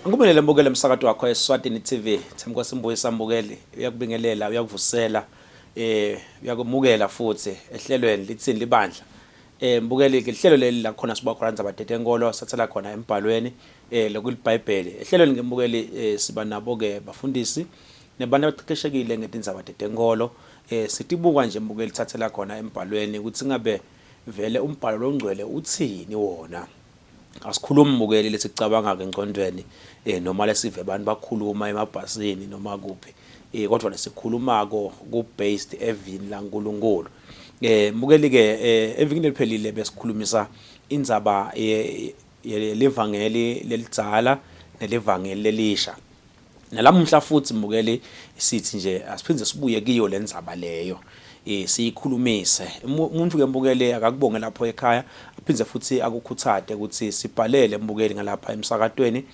Ngikubingelele mbukeli emsakato wakho eSwatini TV. Themkosi Mbuyisa mbukeli, uyakubingelela, uyakuvusela, eh uyakumukela futhi ehlelweni lithini libandla. Eh mbukeli ke lihlelo leli la khona siba khona indzaba tetenkolo sathela khona embhalweni eh lokulibhayibheli. Ehlelweni ke mbukeli eh, siba nabo ke bafundisi nebantu abaqeqeshekile ngetindzaba tetenkolo. Eh sitibuka nje mbukeli thathela khona embhalweni ukuthi ngabe vele umbhalo longcwele uthini wona. Asikhulumi mbukeli lesicabanga ke engcondweni eh noma lesive abantu bakhuluma emabhasini noma kuphi eh kodwa lesikhulumako ku based evini laNkulunkulu. Eh mbukeli ke eh evikini eliphelile besikhulumisa indzaba yelivangeli lelidzala nelivangeli lelisha. Nalamuhla futhi mbukeli sithi nje asiphinde sibuye kiyo le ndzaba leyo eh siyikhulumise. Umuntu ke mbukeli akakubonge lapho ekhaya aphinde futhi akukhuthate ukuthi sibhalele mbukeli ngalapha emsakatweni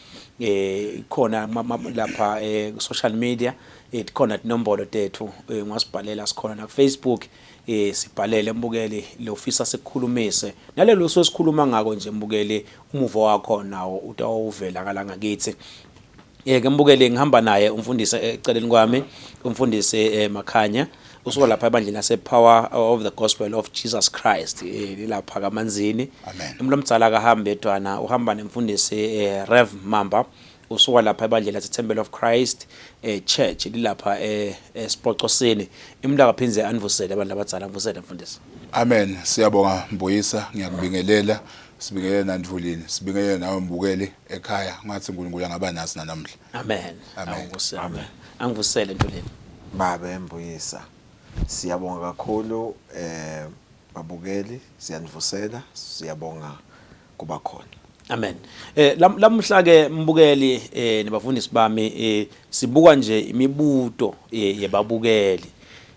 eh ikhona lapha eh social media eh khona tinombolo tethu eh, ungasibhalela sikhona na Facebook eh sibhalele mbukeli lofisa sikukhulumise nalelo sosikhuluma ngako nje mbukeli umuvo wakho nawo utawuvela kala ngakithi. Ke mbukeli ngihamba naye umfundisi eceleni kwami umfundisi Makhanya usuka lapha ebandleni lase Power of the Gospel of Jesus Christ lilapha kaManzini. Umuntu omdala akahambi yedwana uhamba nemfundisi Rev Mamba usuka lapha ebandleni lase Temple of Christ Church lilapha eSipocosini. Umuntu akaphinde anivusele abantu abadzala ngivusele mfundisi. Amen. Siyabonga Mbuyisa, ngiyakubingelela. Sibingelele naNtulini, sibingelele nawe mbukeli ekhaya. Ngathi uNkulunkulu angaba nasi nanamhla. Amen. Amen. Awungivusele. Amen. Angivusele Ntulini. Babe Mbuyisa, siyabonga kakhulu eh babukeli, siyanivusela, siyabonga kuba khona. Amen. Eh lamuhla ke mbukeli eh nabafundisi bami eh sibuka nje imibuto yebabukeli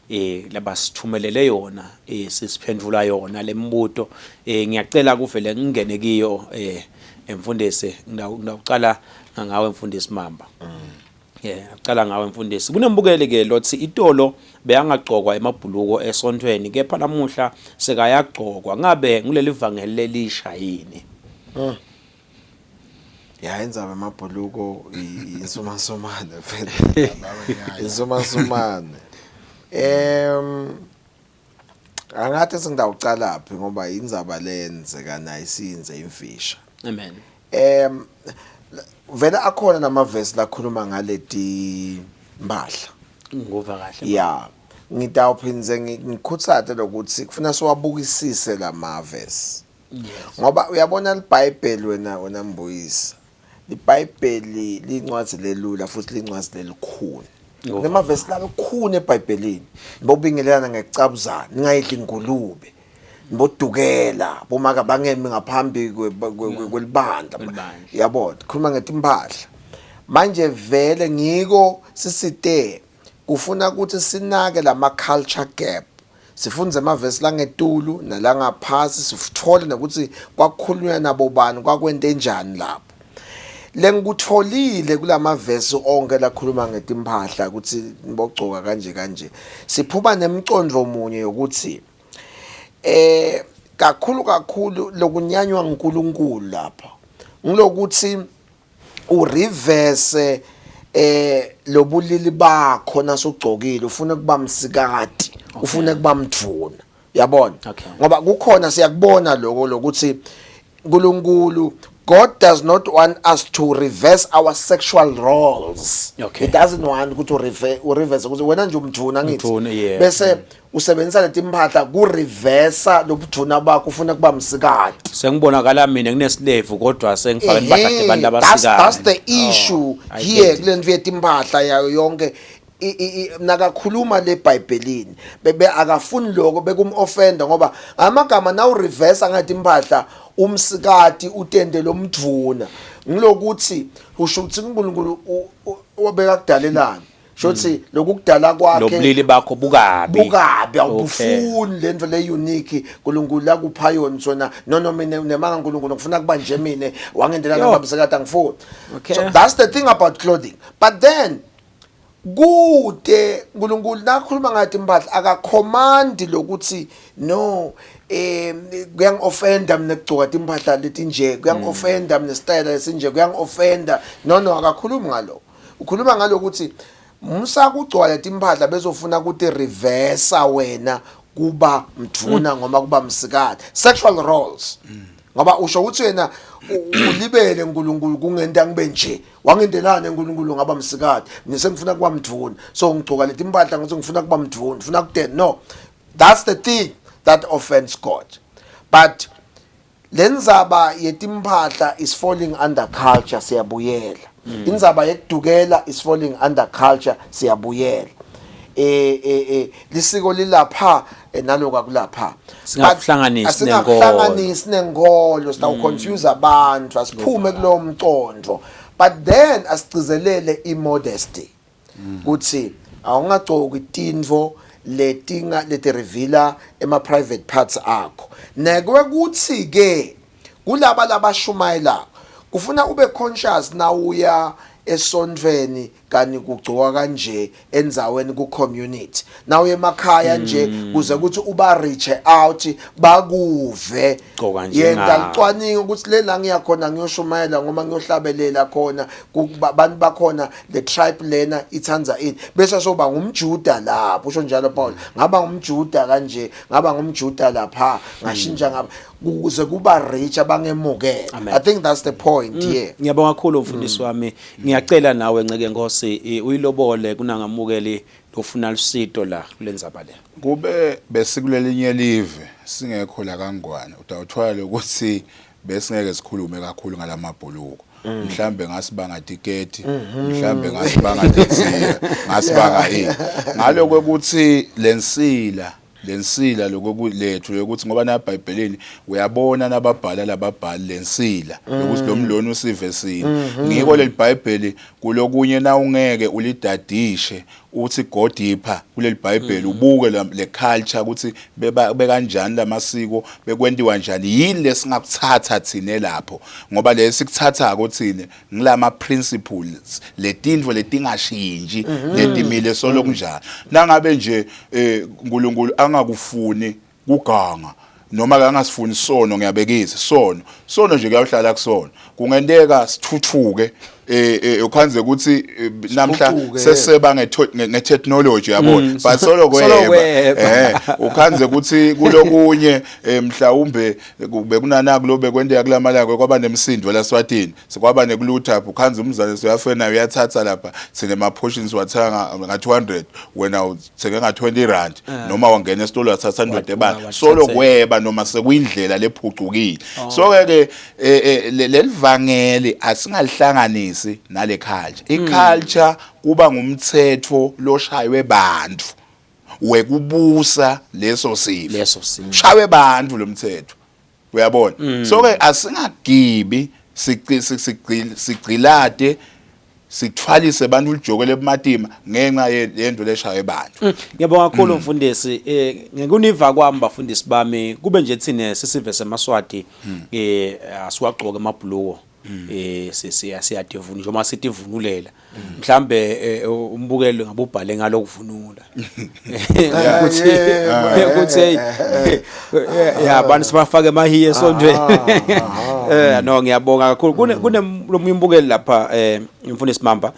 eh labasithumelele yona eh sisiphendula yona lemibuto eh ngiyacela kuvele ngingene kiyo eh emfundisi ngidawucala ngawe mfundisi Mamba. Yeah, ngicala ngawe mfundisi. Kunembukeli ke lothi itolo beyangagcokwa emabhuluko esontweni kepha namuhla sekayagcokwa. Ngabe nguleli vangeli lelisha yini? Ya indzaba emabhuluko insumansumane vele. Insumansumane. Angathi sengidawucalaphi ngoba indzaba leyenzeka nayo isinze imfisha. Amen. Vele akhona namavesi lakhuluma ngaleti mpahla. Ngikuva kahle. Ya. Ngitawuphindze ngikhutsate lokuthi kufuna siwabukisise lamavesi. Yes. Ngoba uyabona liBhayibheli wena Mbuyisa. LiBhayibheli lincwadi lelula futhi lincwadi lelikhuni. Kunemavesi lalukhuni eBhayibhelini. Nibobingelelana ngekucabuzana, ningayidli ingulube. Nibodukela, bomaka bangemi ngaphambi kwelibandla. Yabona, khuluma ngetimpahla. Manje vele ngiko sisite kufuna ukuthi sinake lama culture gap. Sifundze emavesi langetulu nalangaphasi sifutfole nokuthi kwakukhulunywa nabo bani kwakwente njani lapho. Lengikutfolile kulamavesi onke lakhuluma ngetimpahla ukuthi nibogcoka kanje kanje. Siphuma nemcondvo munye yokuthi eh kakhulu kakhulu lokunyanywa nguNkulunkulu lapha ngilokuthi ureverse eh lobulili bakho nasugcokile ufuna kuba msikati ufuna kuba mdvuna yabona. Ngoba kukhona siyakubona lokho lokuthi uNkulunkulu, God does not want us to reverse our sexual roles. He doesn't want ukuthi ureverse ukuthi wena nje umdvuna ngithi. Mdvuna, yeah. Bese usebenzisa leti mpahla ku reverse lobudvuna bakho ufuna kuba msikati. Sengibonakala mina nginesilevu kodwa sengifaka impahla abantu abasikati. That's the issue Oh, I here get it. kulento yetimpahla yayo yonke. Nakakhuluma leBhayibhelini bebe akafuni lokho bekum-offenda ngoba amagama nawu reverse ngathi impahla umsikati utende lomdvuna ngilokuthi usho ukuthi uNkulunkulu wabeka kudalelana shothi lokukudala kwakhe lobulili bakho bukabi bukabi awubufuni lento le unique uNkulunkulu lakupha yona sona no no mina nemanga uNkulunkulu ngifuna kuba nje mina wangendela nabamsikati angifuni. So that's the thing about clothing, but then kude uNkulunkulu nakhuluma ngathi impahla akacommand lokuthi no Eh, kuyangi-offenda mina kugcoka timpahla letinje, kuyangi-offenda mina style lesinje, kuyangi-offenda. No, no, akakhulumi ngaloko. Ukhuluma ngalokuthi musa kugcoka letimpahla bezofuna ukuthi reverse wena kuba mdvuna ngoma kuba msikati, sexual roles, ngoba usho ukuthi wena ulibele uNkulunkulu kungenta ngibe nje, wangendelana uNkulunkulu ngaba msikati, mina sengifuna kuba mdvuna, so ngigcoka leti mpahla ngokuthi ngifuna kuba mdvuna, ngifuna kudena. No, that's the thing that offends God. But lenzaba yetimphahla is falling under culture, siyabuyela. Indzaba yekudukela is falling under culture, siyabuyela. Lisiko lilapha, naloku akulapha. Singakuhlanganisi. Asingakuhlanganisi nenkolo, sitawu confuse abantu. Asiphume kulowo mcondo, but then asigcizelele i-modesty, kuthi awungagcoki tintfo letinga leti-reveala ema private parts akho. Nekwe kuthi ke kulaba labashumayela kufuna ube conscious nawuya esontfweni, kani kugcoka kanje endzaweni ku community, nawuye emakhaya nje, kuze kuthi uba reach out bakuve. Gcoka nje Yenta licwaningo ukuthi le la ngiyakhona ngiyoshumayela ngoma ngiyohlabelela khona, abantu bakhona, the tribe lena ithandza ini, bese soba ngumjuda lapho. Usho njalo Paul, ngaba ngumjuda kanje, ngaba ngumjuda lapha, ngashintsha ngaba ukuze kuba rich abangemukela. Amen. I think that's the point here. Ngiyabonga kakhulu, mfundisi wami. Ngiyacela nawe, nceke Nkosi, uyilobole kunangamukeli lofuna lusito la kulendzaba le. Kube besikulelinye live, singekho la kaNgwane, utawuthola ukuthi besingeke sikhulume kakhulu ngalamabhuluko. Mhlambe ngasibanga tiketi, mhlambe ngasibanga titsiya, ngasibanga ini, ngaloko ukuthi lensila lokulethu lokuthi, ngoba na eBhayibhelini uyabona nababhala lababhali lensila ukuthi lo mlona usive sini. Ngiko leli Bhayibheli kulokunye na ungeke ulidadishe uthi go deeper kuleli Bhayibheli, ubuke le culture ukuthi beba bekanjani, lamasiko bekwentiwa njani, yini lesingakuthatha thine lapho, ngoba lesikuthathako thine ngilama principles, letintfo letingashintshi, letimile solo kunjalo. Nangabe nje uNkulunkulu angakufuni kuganga noma ke angasifuni sono, ngiyabekisa, sono nje kuyahlala kusona. Kungenteka sithuthuke, ukhanze ukuthi namhla Siphucuke. seseba nge-technology, yabona, but solo Solo kweba. kweba. Ukhanze ukuthi kulokunye, mhlawumbe bekunanaku lo bekwenteka kulamalanga, kwaba nemsindo laSwatini, sikwaba nekulutha, ukhanze umzane soyafena uyathatha lapha, thina ema-portions wathenga nga-200, wena uthenge nga-20 rand, noma wangena esitolo wathatha 100 ebani, solo wathathe. Kweba noma sekuyindlela lephucukile. So ke ke lelivangeli asingalihlanganisi nale culture. I-culture kuba ngumthetho loshaywe bantu wekubusa leso sifo. Leso sifo. Shaywe bantu lo mthetho, uyabona. So ke asingagibi sigcilade sithwalise abantu ulijoko lebumatima ngenxa yento leshaywe bantu. Ngiyabonga kakhulu, mfundisi. Ngikuniva kwami, bafundisi bami, kube nje thine sisive semaSwati asiwagcoke amabhuluko, siyadivuna njengoba sithi ivunulela. Mhlambe umbukelo ngabe ubhale ngalokuvunula ukuthi hey, ya, abantu sibafake emahiye esontweni. No, ngiyabonga kakhulu. Kune lomunye umbukeli lapha, mfundisi Mamba,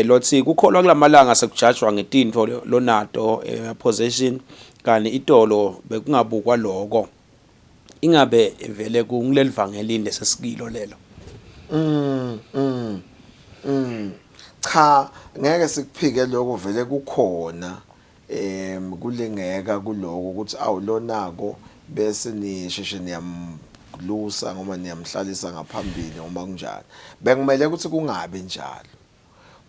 lothi kukholwa kulamalanga sekujajwa ngetintfo lonato, possession, kani itolo bekungabukwa lokho. Ingabe vele kungileli vangelini lesesikilo lelo? Cha, ngeke sikuphike lokho, vele kukhona kulingeka kuloko ukuthi awulonako bese nisheshe niyamlusa ngoba niyamhlalisa ngaphambili noma kunjani. Bekumele ukuthi kungabi njalo.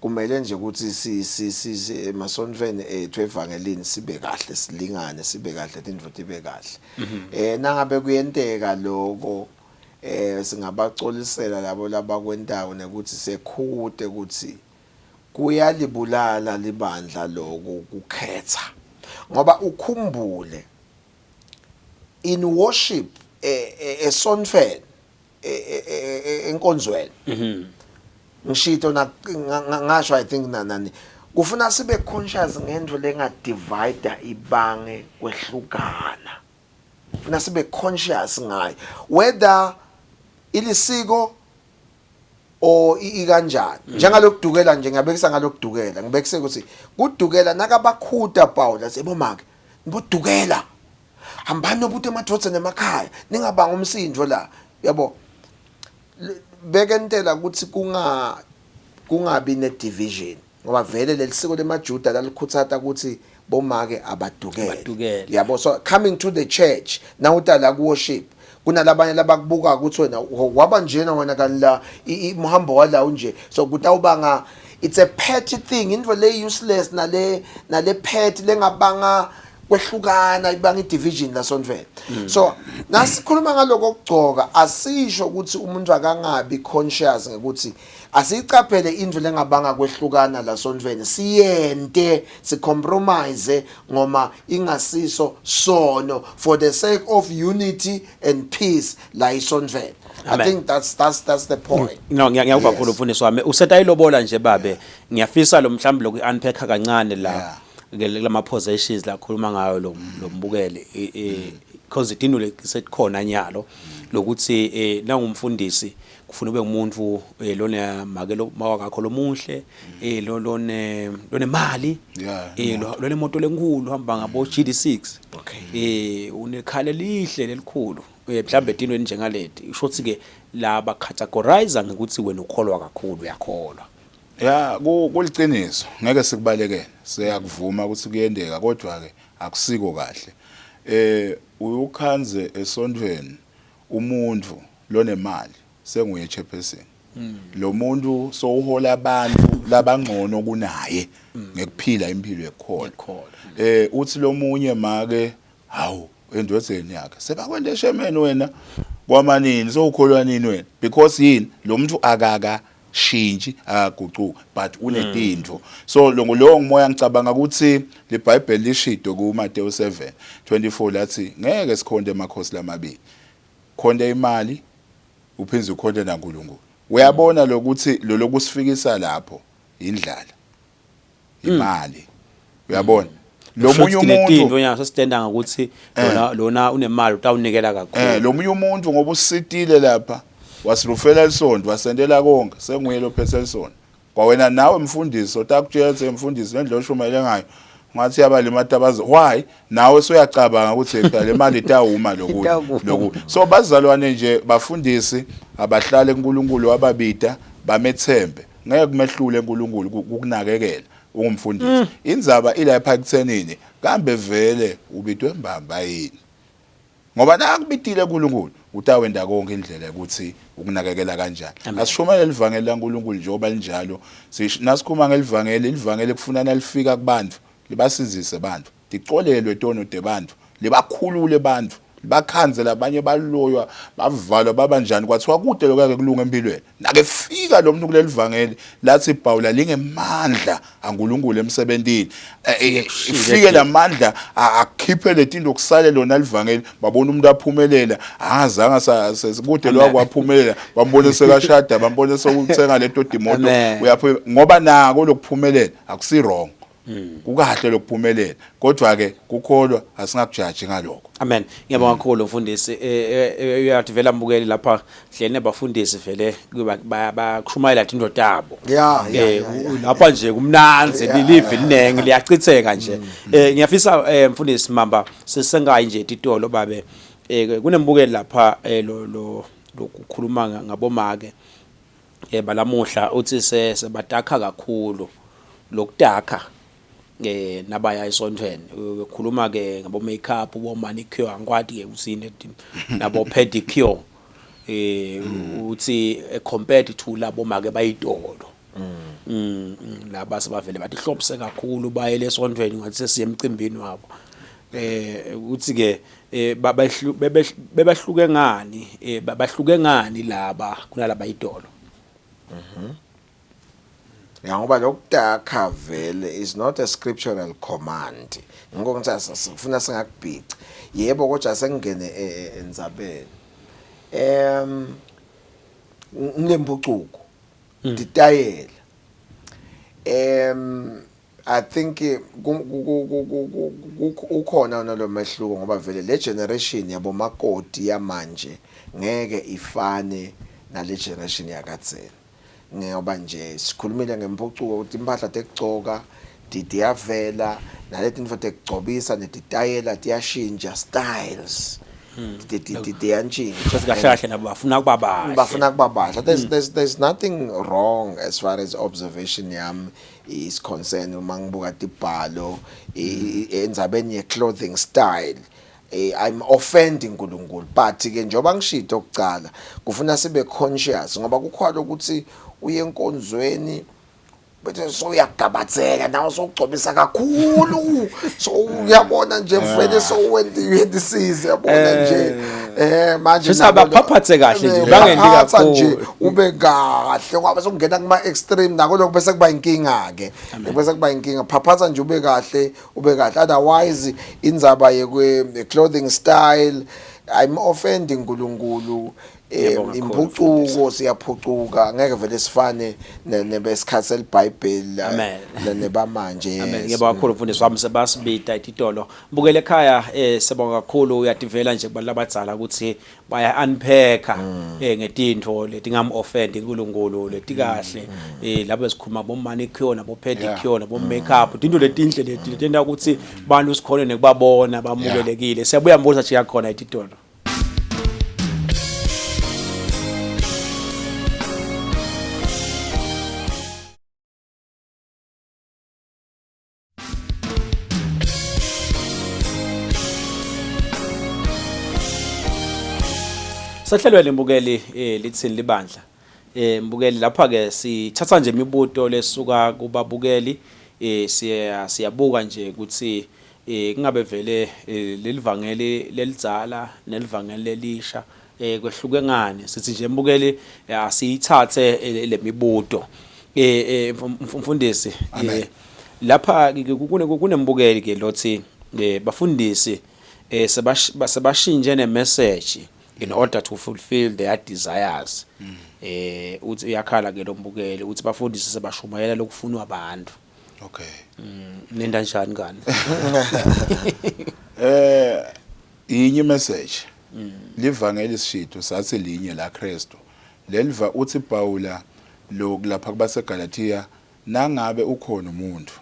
Kumele nje ukuthi si emasontfweni ethu evangelini sibe kahle, silingane, sibe kahle, tintfo tibe kahle. Nangabe kuyenteka lokho, singabacolisela labo labakwentako, nekuthi sekhute ukuthi kuyalibulala libandla lokho kukhetha, ngoba ukhumbule in worship, esontfweni, enkonzweni, ngishito na ngasho, I think nani, kufuna sibe conscious ngento lenga divide ibange kwehlukana. Funa sibe conscious ngayo, whether ilisiko or ikanjani. Njengalokudukela nje, ngiyabekisa ngalokudukela, ngibekise ukuthi kudukela nakabakhuta Paul athi, "Bomake, nibodukela, hambani nobuthi emadvodzeni emakhaya, ningabanga umsindo la." Yabo, bekentela ukuthi kungabi ne division, ngoba vele lelisiko lemaJuda lalikhutsata ukuthi bomake abadukele. Abadukele. Yabo, so coming to the church, nawuta la ku worship, kunalabanye labakubuka ukuthi wena waba njena, wena kanti la umhambo wala unje. So kutawubanga, it's a petty thing, into le useless nale petty lengabanga kwehlukana, ibanga i-division lasontfweni. So nasikhuluma ngaloko kugcoka, asisho ukuthi umuntu akangabi conscious ngekuthi asiyicaphele into lengabanga kwehlukana lasontfweni, siyente, sicompromise ngoma ingasiso sono, for the sake of unity and peace la isontfweni. I Amen. think that's the point. No, ngiyakuva kakhulu, mfundisi wami. Usetayilobola nje, babe. Ngiyafisa lo mhlawumbe loku unpack kancane la kulama possessions la khuluma ngayo lo mbukele, because idinto sekukhona nyalo lokuthi nangumfundisi kufuna ube umuntu lona make lo mawakakho lomuhle, lo lone lonemali, lonemoto lenkulu, hamba ngabo GD6, unekhala elihle lelikhulu, mhlambe etintweni njengaleti. Usho ukuthi ke laba categorize ngekuthi wena ukholwa kakhulu, uyakholwa. Ya, kuliciniso, ngeke sikubalekele, siyakuvuma ukuthi kuyendeka, kodwa ke akusiko kahle. Uyukhanze esontweni umuntu lonemali senguye chairperson. Lo muntu sowuhola abantu labangcono kunaye ngekuphila impilo yekukholwa. Yekukholwa. Uthi lomunye make, "Hawu, endodeni yakhe sebakwente chairman wena, kwamanini sowukholwa nini wena?" Because yini? Lo muntu akaka shintshi, akagucuka, but unetinto. So lo lowo ngumoya. Ngicabanga ukuthi leBhayibheli lishido kuMateyu 7:24 lathi ngeke sikhonte emakhosi lamabili, khonte imali uphindze ukhonte naNkulunkulu. Uyabona lokuthi lo lokusifikisa lapho indlala imali, uyabona lo munye umuntu Tinto nyalo sesitenda ngokuthi lona unemali utawunikela kakhulu. Lo munye umuntu ngoba usitile lapha, wasirufela lisonto, wasendela konke, senguye lophethe lisonto. Kwawena nawe mfundisi otakutshela ukuthi, "Mfundisi, lendlela oshumayele ngayo ngathi yabalimata bazo." Why? Nawe suyacabanga ukuthi phela le mali itawuma lokhu Itawuma. lokhu. So bazalwane nje, bafundisi abahlale kuNkulunkulu wababida, bamethembe, ngeke kumehlule uNkulunkulu kukunakekela ungumfundisi. Indzaba ilapha ekuthenini kambe vele ubidwe mbamba yini, ngoba nakubitile uNkulunkulu utawenda konke indlela ukuthi ukunakekela kanjani. Amen. Asishumayele livangeli laNkulunkulu njengoba linjalo. Nasikhuluma ngelivangeli, ilivangeli kufuna nalifika kubantu libasinzise bantu, ticolelwe tono tebantu, libakhulule bantu, bakhanze labanye baloywa, bavalwa, babanjani, kwathiwa kude lokho kulunga empilweni. Nake fika lo muntu kuleli vangeli lathi Pawula lingemandla aNkulunkulu emsebentini, Kushile ifike lamandla akhiphe letinto, kusale lona livangeli. Babona umuntu aphumelela, azange kude lo kwaphumelela, bambone sekashada, bambone sekuthenga leto dimoto. Amen. Uyaphu ngoba nako lokuphumelela akusi wrong, kukahle lokuphumelela, kodwa ke kukholwa asingakujaji ngalokho. Amen. Ngiyabonga kakhulu, mfundisi. Uyathi vela mbukeli lapha hlene nabafundisi vele bakushumayela into tabo. Lapha nje kumnanzi, lilive linengi liyachitheka nje. Ngiyafisa, mfundisi Mamba, sisengayi nje titolo, babe. Kunembukeli lapha lo lokukhuluma ngabomake balamuhla, uthi sebadakha kakhulu lokudakha nabaya esontweni. Ukhuluma ke ngabo makeup, bo manicure, angikwati ke usini, nabo pedicure. Uthi compared to labo make bayitolo, laba sebavele bathi hlobise kakhulu, baye lesontweni ngathi sesiye emcimbini wabo. Uthi ke bebahluke ngani, bahluke ngani laba kunalaba idolo? Ya, ngoba lokudakha vele is not a scriptural command. Ngikho ngithi sifuna singakubhici, yebo, kodwa sengingene endzabeni ngilempucuko ditayela. I think ukhona nalomehluko ngoba vele le generation yabomakoti yamanje ngeke ifane nale generation yakadzeni. Ngoba nje sikhulumile ngempucuko ukuthi impahla tekugcoka tiyavela naletinto tekugcobisa netitayela tiyashintsha styles tiyantshintsha. Kahle kahle nabo bafuna kuba bahle. Bafuna kuba bahle. There's nothing wrong as far as observation yami is concerned uma ngibuka tibhalo endzabeni ye clothing style. I'm offending uNkulunkulu, but ke njoba ngishito kucala kufuna sibe conscious ngoba kukhona ukuthi uye enkonzweni bese so uyagabatheka nawe sokugcobisa kakhulu, so uyabona nje vele so wendisize yabona nje manje Shuthi abaphaphathe kahle nje, bangendi phaphatha nje kakhulu. Ube kahle ngoba sokungena kuma extreme nako lokho bese kuba inkinga ke, bese kuba inkinga. Phaphatha nje ube kahle, ube kahle, otherwise indzaba yekwe clothing style, I'm offending uNkulunkulu. Ngiyabonga kakhulu, Impucuko, siyaphucuka, ngeke vele sifane nebesikhathi selibhayibheli Amen. nebamanje. Amen. Yes. Ngiyabonga kakhulu mfundisi wami, sebasibita ititolo. Bukele ekhaya, sibonga kakhulu, uyativela nje kubantu abadzala ukuthi baya unpacka ngetintfo letingam offend uNkulunkulu letikahle. Lapho sikhuluma bo manicure nabo pedicure nabo makeup, tinto letinhle leti letenta ukuthi bantu sikhone nekubabona bamukelekile. Siyabuya mbuzo nje yakhona ititolo. Sahlelwe mbukeli, lithini libandla. Mbukeli, lapha ke sithatha nje imibuto lesuka kubabukeli, siya siyabuka nje ukuthi kungabe vele lelivangeli lelidzala nelivangeli lelisha kwehluke ngani. Sithi nje mbukeli, asiyithathe lemibuto. Mfundisi, lapha kunembukeli ke lothi bafundisi sebashintshe ne message in order to fulfill their desires. Uthi uyakhala ke lo mbukeli, uthi bafundisi sebashumayela lokufunwa abantu. Nenda njani kani? Inye message. Livangeli sishito sathi linye la Kristu. Leliva uthi Paula lokulapha kubaseGalatia, nangabe ukhona umuntu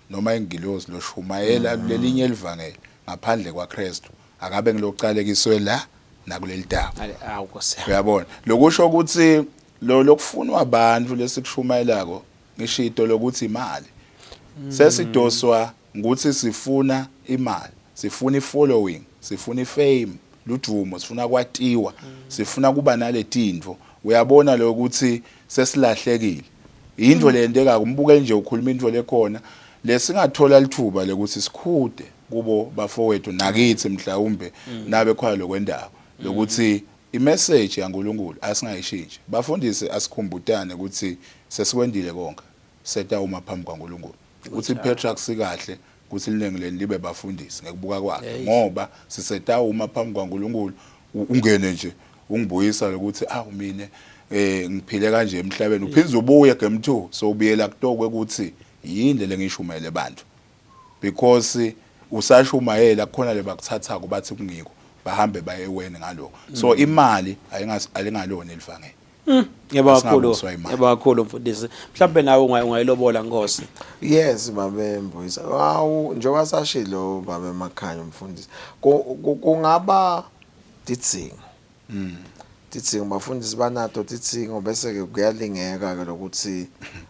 noma ingilosi loshumayela lelinye livangeli ngaphandle kwaKristu, akabe ngilocalekiswe la nakuleli daba. Awu Nkosi yami. Uyabona, lokusho ukuthi lo lokufunwa abantu lesikushumayelako, ngishito lokuthi imali, sesidoswa ukuthi sifuna imali, sifuna ifollowing, sifuna ifame, ludumo, sifuna kwatiwa, sifuna kuba naletintfo. Uyabona lokuthi sesilahlekile. Into lenteka kumbuke nje ukhuluma into lekhona lesingathola lithuba lekuthi sikhude kubo bafowethu nakithi, mhlawumbe nabe khona lokwendaba lokuthi imessage yaNkulunkulu asingayishintshi. Bafundisi, asikhumbutane ukuthi sesikwendile konke, seta uma phambi kwaNkulunkulu. Uthi Petra kusikahle ukuthi liningi leni libe bafundisi ngekubuka kwakhe, ngoba siseta uma phambi kwaNkulunkulu. Ungene nje ungibuyisa lokuthi awu mina ngiphile kanje emhlabeni, uphinde ubuye game 2, so ubuyela kutokwe ukuthi yini le ngishumele abantu, because usashumayela kukhona le bakuthathako bathi kungiko, bahambe baye eweni ngalokho. So imali ayingalona elivangeli. Ngiyabonga kakhulu. Asingabuswa imali. Ngiyabonga kakhulu mfundisi. Mhlawumbe nawe ungayilobola Nkosi. Yes, babe Mbuyisa. Awu, njengoba sashilo babe Makhanya umfundisi. Kungaba tidzingo. Tidzingo bafundisi banato tidzingo, bese ke kuyalingeka ke lokuthi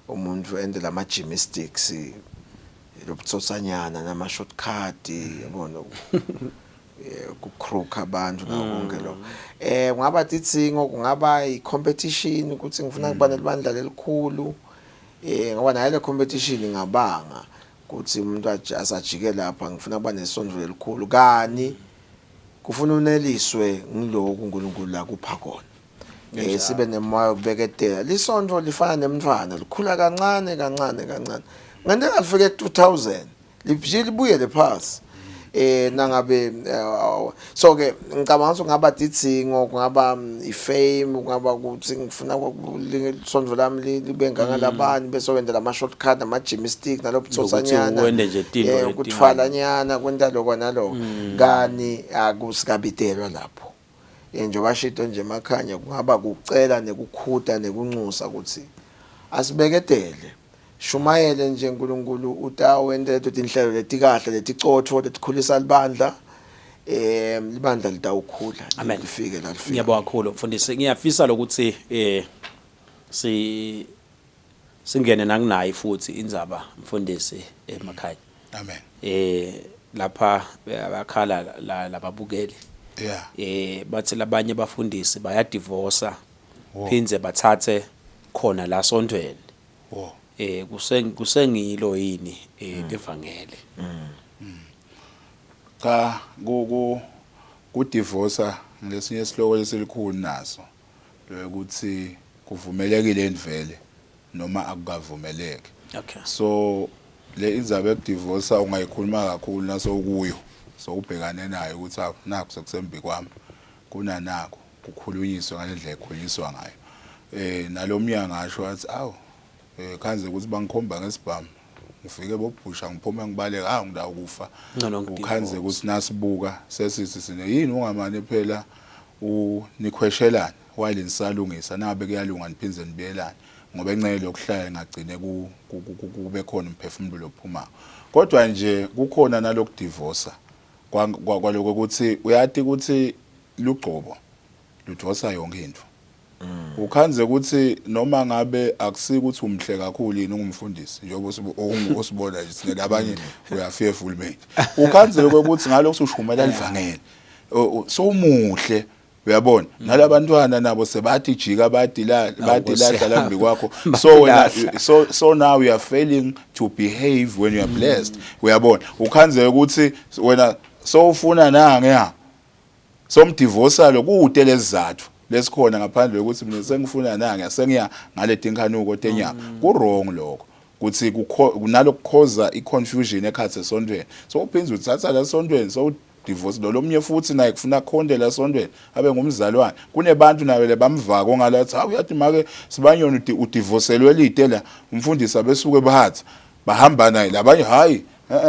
umuntu ende lama gymnastics, lobutsotsanyana nama shortcut, yabona, kucrook abantu nako konke lokho. Kungaba tidzingo, kungaba i-competition ukuthi ngifuna kuba nelibandla lelikhulu, ngoba nayo le competition ingabanga ukuthi umuntu asajike lapha, ngifuna kuba nesondlo lelikhulu, kani kufuna uneliswe ngiloku uNkulunkulu la kupha kona. Sibe nemoya wokubeketela. Lisonto lifana nemntwana, likhula kancane kancane kancane, ngenteka lifike ku 2000 libuyele phasi. Eh nangabe so ke ngicabanga ukuthi kungaba didzingo, kungaba ifame, kungaba ukuthi ngifuna lisondvo lami libe ngangalabani bese wenda lama shortcut nama gymnastic nalobutsotsanyana wende nje tinto kuthwala nyana kwenta lokho naloko kani akusikabitelwa lapho. Njengoba shito nje emakhanya kungaba kucela nekukhuta nekunxusa ukuthi asibeketele shumayele nje uNkulunkulu utawenta leto tinhlelo letikahle leticotfo letikhulisa libandla, libandla litawukhula Amen. lifike la lifike. Ngiyabonga kakhulu mfundisi. Ngiyafisa lokuthi si singene nakunayi futhi indzaba mfundisi emakhaya. Amen. Lapha bakhala lababukeli. Bathi labanye bafundisi bayadivorsa phindze bathathe khona la sontweni. Kusengilo yini levangeli? Cha, ku ku divorce ngesinye isihloko lesilikhulu naso lokuthi kuvumelekile enivele noma akukavumeleki. So le indzaba yokudivorce ungayikhuluma kakhulu naso kuyo, so ubhekane nayo ukuthi awu nakho sekusembi kwami kunanako kukhulunyiswa ngalendlela ekhulunyiswa ngayo. Nalomnyango ngasho athi awu khanze ukuthi bangikhomba ngesibhamu ngifike bobhusha ngiphume ngibaleka, awu ngidawukufa. Ngcono Ukhanze ukuthi nasibuka sesithi sine yini ungamane phela unikhweshelana while nisalungisa, nabe kuyalunga niphindze nibuyelane ngoba encele yokuhlala ingagcine kube khona umphefumulo lophuma. Kodwa nje kukhona nalokudivorsa kwaloko ukuthi uyati ukuthi lugcobo ludivorsa yonke into. Ukhanze ukuthi noma ngabe akusiki ukuthi umhle kakhulu yini ungumfundisi njengoba usibona nje sine labanye uya fearful mate. Ukhanze ukuthi ngalokho ushumela livangeli sowumuhle, uyabona, nalabantwana nabo sebathi jika bathi la bathi la lambi kwakho, so wena so now you are failing to behave when you are blessed. Uyabona, ukhanze ukuthi wena sowufuna nange ya somdivorsa lo kude lezizathu lesikhona ngaphandle kokuthi mina sengifuna nange sengiya ngale tinkhanuko tenyama. Ku wrong lokho kuthi kunalokukhoza i-confusion ekhathi esontweni, so uphinde uthatha la sontweni so divorce lo lomnye futhi naye kufuna khonde la sontweni abe ngumzalwane. Kunebantu nawe lebamvako ngalathi hawu uyathi make sibanyoni udivorcelwe lide la umfundisi abesuke bahathi bahamba naye labanye, hayi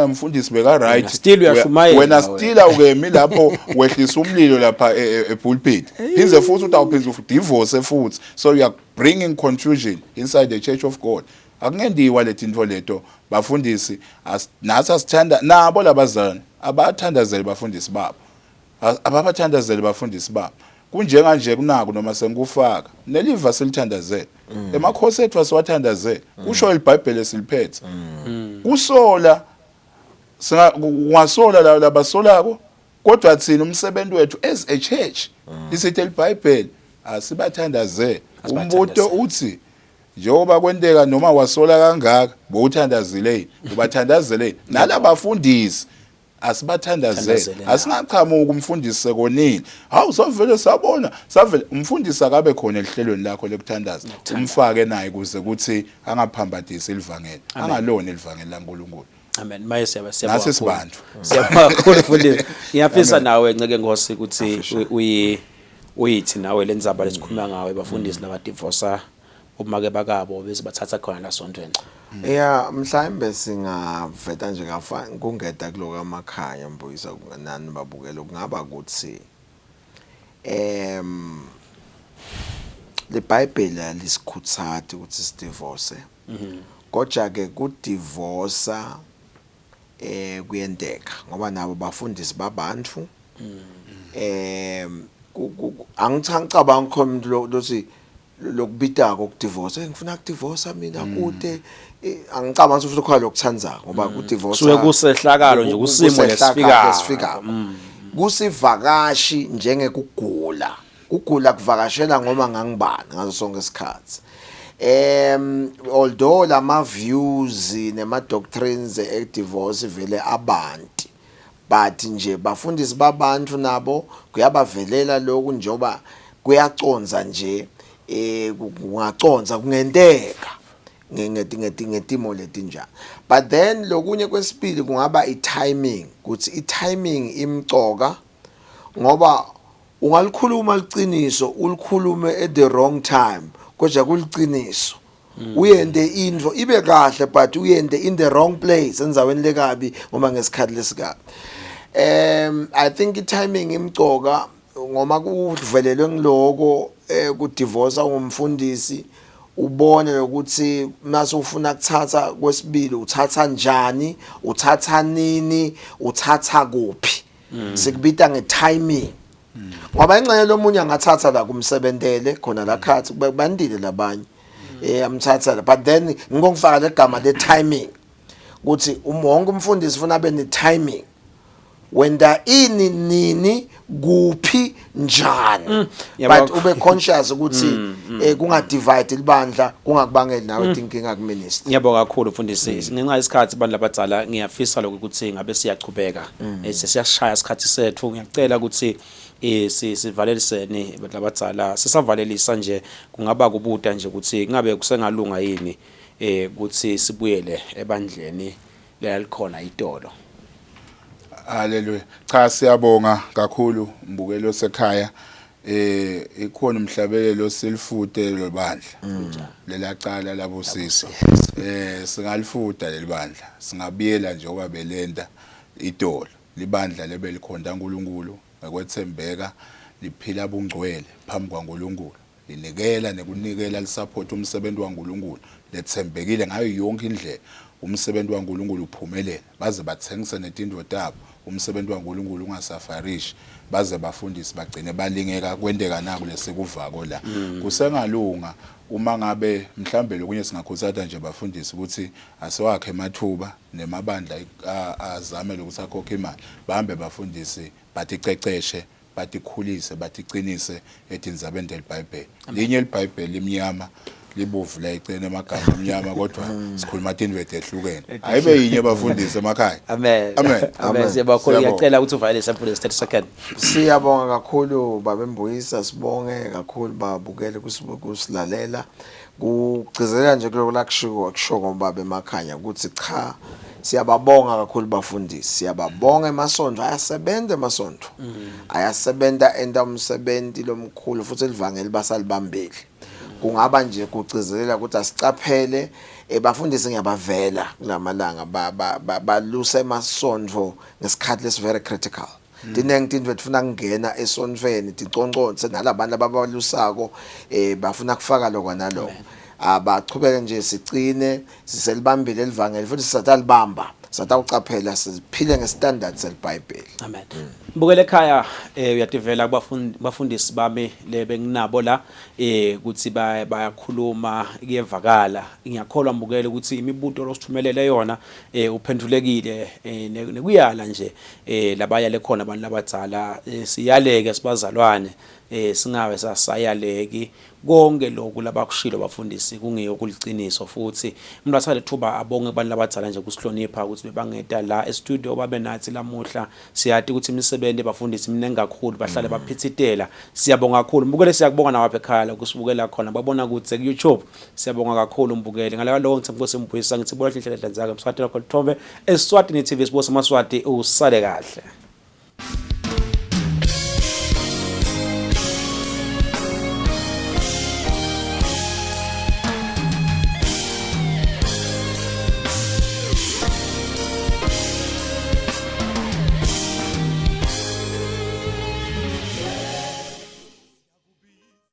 mfundisi beka right. Still uyashumayela. Wena still awukemi lapho wehlisa umlilo lapha epulpit, phindze futhi utawuphinza udivorce futhi, so you are bringing confusion inside the church of God. Akungendiwa letinto leto bafundisi, nathi asithanda nabo labazalwane abathandazele bafundisi babo, ababathandazele bafundisi babo. Kunjenga nje kunaku noma sengikufaka neliva silithandazele emakhosi ethu asiwathandazele, kusho iBhayibheli esiliphethe. Kusola singa kungasola la labasolako, kodwa thina umsebenzi wethu as a church isithi iBhayibheli asibathandazele. Umbuto uthi njengoba kwenteka noma wasola kangaka bowuthandazile yini, ubathandazele yini nalabafundisi? Asibathandazele. Thandazele nabo. Asingachamuki umfundisi sekonile, hawu savele sabona savele. Umfundisi akabe khona ehlelweni lakho lekuthandaza, umfake naye kuze kuthi angaphambadisi ilivangeli, angaloni ilivangeli laNkulunkulu. Amen. Maye siyabonga Nathi kakhulu. sibantu. Siyabonga kakhulu mfundisi. Ngiyafisa nawe nceke Nkosi ukuthi uyi uyithi nawe lenzaba lesikhuluma ngawe bafundisi labadivorsa umake bakabo bese bathatha khona la sontweni. Yeah, mhlawumbe singaveta nje kafa kungeda kuloko amakhaya mbuyisa nani babukela, kungaba ukuthi leBhayibheli alisikhuthathi ukuthi sidivorce. Kodwa ke kudivorsa kuyenteka ngoba nabo bafundisi babantu. Angithi angicabanga khona umuntu lothi lokubitako ukudivorce, ngifuna ukudivorce mina kude, angicabanga ukuthi khona lokuthandzako ngoba kudivorce Kusuke kusehlakalo nje, kusimo lesifikako. Lesifikako kusivakashi njengekugula, kugula kuvakashela ngoma ngangibani ngaso sonke isikhathi. Although lama views nema doctrines e divorce vele abantu, but nje bafundisi babantu nabo kuyabavelela lokhu njoba kuyaconza nje, kungaconza kungenteka. Ngetimo letinjani. But then lokunye kwesibili kungaba i-timing, ukuthi i-timing imcoka, ngoba ungalikhuluma liciniso, ulikhulume at the wrong time, kodwa kuliciniso. Uyente intfo ibe kahle, but uyente in the wrong place, endzaweni lekabi ngoba ngesikhathi lesikabi. I think i-timing imcoka ngoba kuvelelwe ngiloko kudivorce ungumfundisi, ubone ukuthi mase ufuna kuthatha kwesibili uthatha njani, uthatha nini, uthatha kuphi. Sikubita nge-timing, ngoba ingxenye lomunye angathatha la kumsebentele khona la khathi bandile labanye amthatha la, but then ngikongifaka legama le timing ukuthi wonke umfundisi ufuna abe ne timing, wenda ini, nini, kuphi, njani, but ube conscious ukuthi kunga divide libandla, kungakubangeli nawe inkinga ku ministry. Ngiyabonga kakhulu, mfundisi. Ngenxa yesikhathi, abantu labadzala, ngiyafisa lokho ukuthi ngabe siyachubeka. Sesiyashaya isikhathi sethu. Ngiyacela ukuthi sivaleliseni abantu labadzala. Sisavalelisa nje, kungaba kubuta nje ukuthi ngabe kusengalunga yini ukuthi sibuyele ebandleni lelikhona itolo. Haleluya. Cha, siyabonga kakhulu, mbukelo sekhaya. Ikhona umhlabelelo silifute lobandla. Lelacala labusisa. Singalifuta lelibandla. Singabiyela nje oba belenda itolo. Libandla lebelikhonta uNkulunkulu ngekwethembeka, liphila bungcwele phambi kwaNkulunkulu. Linikela nekunikela, lisupport umsebenzi waNkulunkulu. Lethembekile ngayo yonke indlela. Umsebenzi waNkulunkulu uphumelela. Baze bathengise netindo tabo. Umsebenzi waNkulunkulu ungasafarishi. Baze bafundisi bagcine balingeka kwenteka naku lesikuvako la. Kusengalunga uma ngabe mhlambe lokunye singakhuthaza nje bafundisi ukuthi asiwakhe emathuba nemabandla azame lokuthi akhokhe imali, bahambe bafundisi, baticeceshe, batikhulise, baticinise etindzabeni telibhayibheli. Linye libhayibheli limnyama, libovu la eceleni, emagama amnyama, kodwa sikhuluma tintfo etehlukene. Ayibe yinye, bafundisi emakhaya. Amen. Amen. Amen. Siyabonga kakhulu. Siyabonga. Ngiyacela ukuthi uvalelise, mfundisi, 30 second. Siyabonga kakhulu, baba Mbuyisa, sibonge kakhulu babukele kusilalela. Kugcizelela nje kuloko lakushiwo kusho ngobaba emakhanya ukuthi cha, siyababonga kakhulu bafundisi, siyababonga. Emasonto ayasebenza, emasonto ayasebenza, enta umsebenzi lomkhulu futhi elivangeli basalibambile. Kungaba nje kugcizelela ukuthi asicaphele bafundisi, ngiyabavela kulamalanga balusa emasonto ngesikhathi lesi very critical. Tinengi tintfo letifuna kungena esontfweni, ticonconse nalabantu ababalusako, bafuna kufaka lokho naloko. Abachubeke nje, sicine siselibambile elivangeli futhi sisatalibamba, satawucaphela, siphile nge-standard selibhayibheli. Amen. Mbukele ekhaya, uyativela kubafundi bafundisi bami le benginabo la ukuthi bayakhuluma, kuyevakala. Ngiyakholwa, mbukele, ukuthi imibuto losithumelele yona uphendulekile, nekuyala nje labayale khona abantu labadzala. Siyaleke sibazalwane, singabe sasayaleki konke lokhu labakushilo bafundisi kungiyo kuliciniso. Futhi umuntu athathe lethuba abonge kubantu labadzala nje kusihlonipha ukuthi bebangeta la e-studio babe nathi lamuhla. Siyati ukuthi imisebenzi bafundisi miningi kakhulu, bahlale baphithitela. Siyabonga kakhulu, mbukele. Siyakubonga nawe apha ekhaya la kusibukela khona, babona kude ku-YouTube. Siyabonga kakhulu, mbukele. Ngale kwaloko ngithi Nkosi Mbuyisa, ngithi bona inhlelo zakhe emsakatweni wakho Lithombe Eswatini TV, sibuso Maswati. Usale kahle.